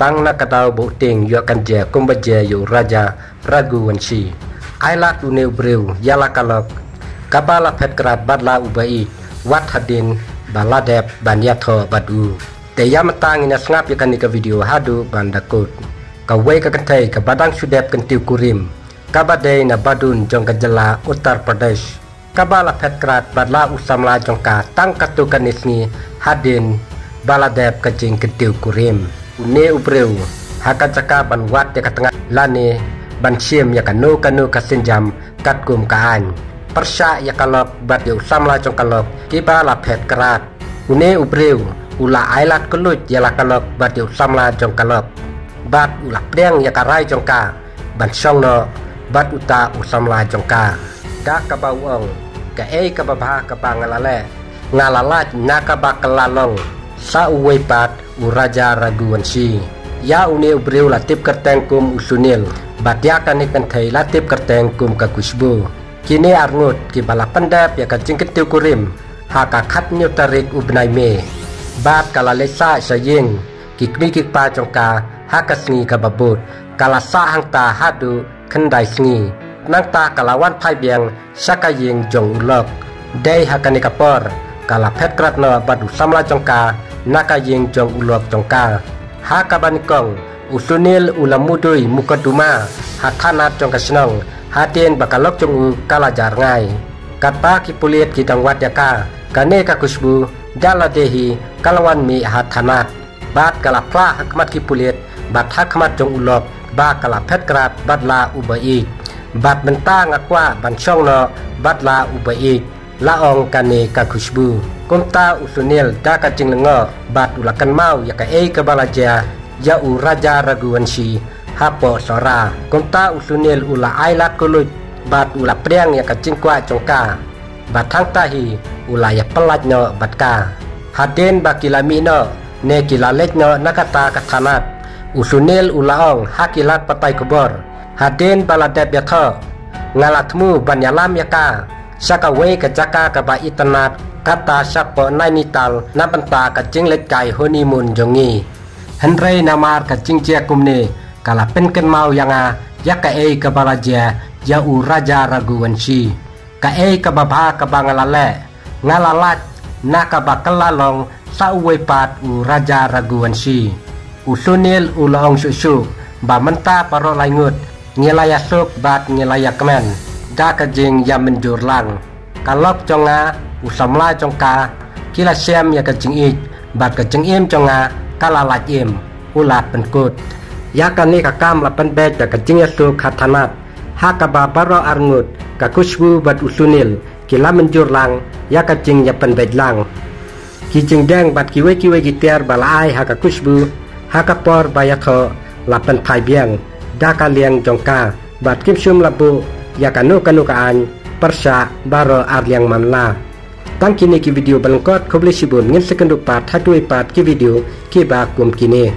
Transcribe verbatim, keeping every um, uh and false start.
Tang na ka daw ba u tieng ïoh kan jia kumba jia ïa u Raja Raghuvanshi. Ai lad une u briew ïa la ka lok kaba la phet krat bad la u baieit wat hadien ba la dep ban ïathoh bad u. Te ïa mynta ngin ïa sngap ïa kane ka video haduh ban da kut. Kawei ka kynthei kaba dang shu dep kyntiew kurim, kaba dei na Badun jong ka jylla Uttar Pradesh, kaba la phet krat bad la u samla jong ka tang katto katne sngi hadien ba la dep ka jingkyntiew kurim. Une u briew, ha ka jaka ban wad ïa ka tnga lane ban shim ïa kano kano ka sienjam katkum ka aiñ, pyrshah ïa ka lok bad ïa u samla jong ka lok kiba la phet krat. Une u briew u la ai lad kylluid ïa la ka lok bad ïa u samla jong ka lok, bad u la pdiang ïa ka rai jong ka ban shong noh bad uta u samla jong ka, da kaba u ong, kaei kaba bha kaba nga la leh, nga la lait na kaba kylla long sa uwei pat u Raja Raghuvanshi. Ïa une u briew la tip kyrteng kum u Sunil, bad ïa kane ka kynthei la tip kyrteng kum ka Khushbu. Kine arngut kiba la pyndep ïa ka jingkyntiew kurim ha ka khathynñiew tarik u bnai May, bad ka la leit sah sha ïing ki kmie ki kpa jong ka ha ka sngi kaba bud. Ka la sah hangta haduh khyndai sngi. Nangta ka la wan phai biang sha ka ïing jong u lok. Dei ha kane ka por ka la phet krat noh bad u samla jong ka na ka ïing jong u lok jong ka. Ha kaba nyngkong, u Sunil u la mudui mukotduma ha thanat jong ka shnong hadien ba ka lok jong u ka la jar ngai. Katba ki pulit ki dang wad ïa ka, kane ka Khushbu da lade hi ka la wan mih ha thanat, bad ka la phla ha khmat ki pulit bad ha khmat jong u lok ba ka la phet krat bad la u baieit. Bad mynta nga kwah ban shong noh bad la u baieit, la ong kane ka Khushbu. Kumta u Sunil da ka jinglyngngoh bad u la kynmaw ïa kaei kaba la jia ïa u Raja Raghuvanshi hapoh Sohra. Kumta u Sunil u la ai lad kylluid bad u la pdiang ïa ka jingkwah jong ka, bad hangta hi u la ïa pyllait noh bad ka. Hadien ba ki la mih noh ne ki la leit noh na kata ka thanat, u Sunil u la ong ha ki lad pathai khubor, hadien ba la dep ïathoh, nga la thmu ban ïalam ïa ka sha kawei ka jaka kaba itynnad, kata shapoh Nainital, na bynta ka jingleit kai honeymoon jong ngi. Hynrei namar ka jingjia kumne ka la pynkynmaw ïa nga ïa kaei kaba la jia ïa u Raja Raghuvanshi. Kaei kaba bha kaba nga la leh, nga la lait na kaba kylla long sa uwei pat u Raja Raghuvanshi. U Sunil u la ong shuh shuh ba mynta baroh lai ngut ngi la ïasuk bad ngi la ïakmen da ka jingïamynjur lang. Ka lok jong nga, u samla jong ka, ki la shem ïa ka jingïeit bad ka jingim jong nga ka la lait im, u la pynkut. Ïa kane ka kam la pynbeit da ka jingïasuk ha thanat, ha kaba baroh arngut, ka Khushbu bad u Sunil ki la mynjur lang ïa ka jingïapynbeit lang. Ki jingdeng bad kiwei kiwei ki tiar ba la ai ha ka Khushbu ha ka por ba ïathoh la pynphai biang da ka liang jong ka, bad kim shym la buh ïa kano kano ka aiñ pyrshah baroh arliang mamla. Tang kine ki video ba lyngkot, khublei shibun, ngin sa ïakynduh pat ha kiwei pat ki video kiba kum kine.